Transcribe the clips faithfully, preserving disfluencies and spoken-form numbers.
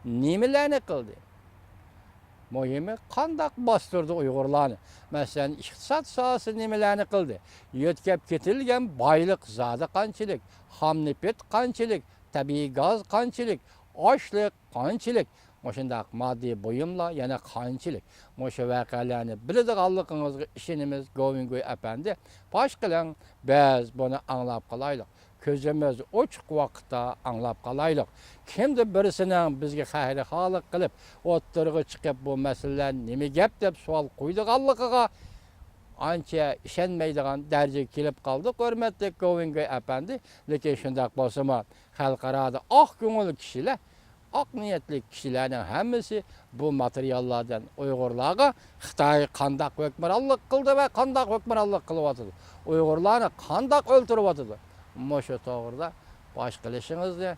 نېمىلەرنى قىلدى؟ مۇھىمى، قانداق باستۇردى ئۇيغۇرلارنى؟ مەسىلەن، ئىقتىساد ساھەسىدە نېمىلەرنى قىلدى؟ يۆتكەپ كېتىلگەن بايلىق زادى قانچىلىك؟ خام نېفىت قانچىلىك؟ تەبىئىي گاز قانچىلىك؟ ئاشلىق قانچىلىك؟ مۇشۇنداق ماددىي بۇيۇملار يەنە قانچىلىك؟ مۇشۇ ۋەقەلەرنى بىلىدىغانلىقىڭىزغا ئىشىنىمىز، گوۋىنگوي ئەپەندى. پاش قىلىڭ، بىز بۇنى ئاڭلاپ قالايلۇق. كۆزىمىز ئوچۇق ۋاقىتتا ئاڭلاپ قالايلۇق. كىمدۇ بىرسىنىڭ بىزگە خەيرىخاھلىق قىلىپ، ئوتتۇرىغا چىقىپ، بۇ مەسىلىلەر نېمە گەپ دەپ سوئال قويىدىغانلىقىغا ئانچە ئىشەنمەيدىغان دەرىجىگە كېلىپ قالدۇق، ھۆرمەتلىك گوۋىنگوي ئەپەندى. لېكىن شۇنداق بولسىمۇ، خەلقئارادا ئاق كۆڭۈل كىشىلەر، ئاق نىيەتلىك كىشىلەرنىڭ ھەممىسى بۇ ماتېرىياللاردىن ئۇيغۇرلارغا خىتاي قانداق ھۆكۈمرانلىق قىلدى ۋە قانداق ھۆكۈمرانلىق قىلىۋاتىدۇ، ئۇيغۇرلارنى قانداق ئۆلتۈرۈۋاتىدۇ، مۇشۇ توغرىدا پاش قىلىشىڭىزنى،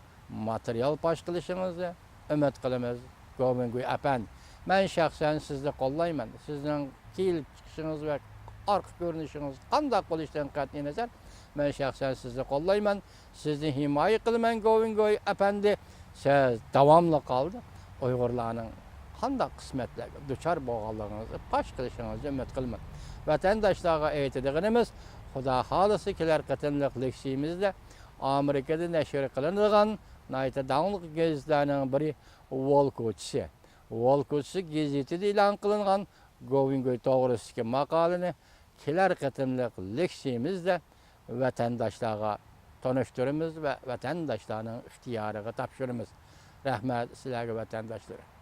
ماتېرىيال پاش قىلىشىڭىزنى ئۈمىد قىلىمىز، گوۋىنگوي ئەپەندى. مەن شەخسەن سىزنى قوللايمەن. سىزنىڭ كېلىپ چىقىشىڭىز ۋە ئارقا كۆرۈنۈشىڭىز قانداق بولۇشىدىن قەتئىينەزەر، مەن شەخسەن سىزنى قوللايمەن. سىزنى ھىمايە قىلىمەن، گوۋىنگوي ئەپەندى. سىز داۋاملىق ھالدا ئۇيغۇرلارنىڭ قانداق قىسمەتلەرگە دۇچار بولغانلىقىڭىزنى پاش قىلىشىڭىزنى ئۈمىد قىلىمەن. ۋەتەنداشلارغا ئېيتىدىغىنىمىز، خۇدا خالىسا، كېلەر قېتىملىق لېكسىيىمىزدە ئامېرىكىدا نەشر قىلىنىدىغان ناھايىتى داڭلىق گېزىتلەرنىڭ بىرى ۋول كوچىسى. ۋول كوچىسى گېزىتىدە ئېلان قىلىنغان گوۋىنگوي توغرىسىدىكى ماقالىنى كېلەر قېتىملىق لېكسىيىمىزدە ۋەتەنداشلارغا تونۇشتۇرىمىز ۋە ۋەتەنداشلارنىڭ ئىختىيارىغا تاپشۇرىمىز. رەھمەت سىلەرگە، ۋەتەنداشلىرىم.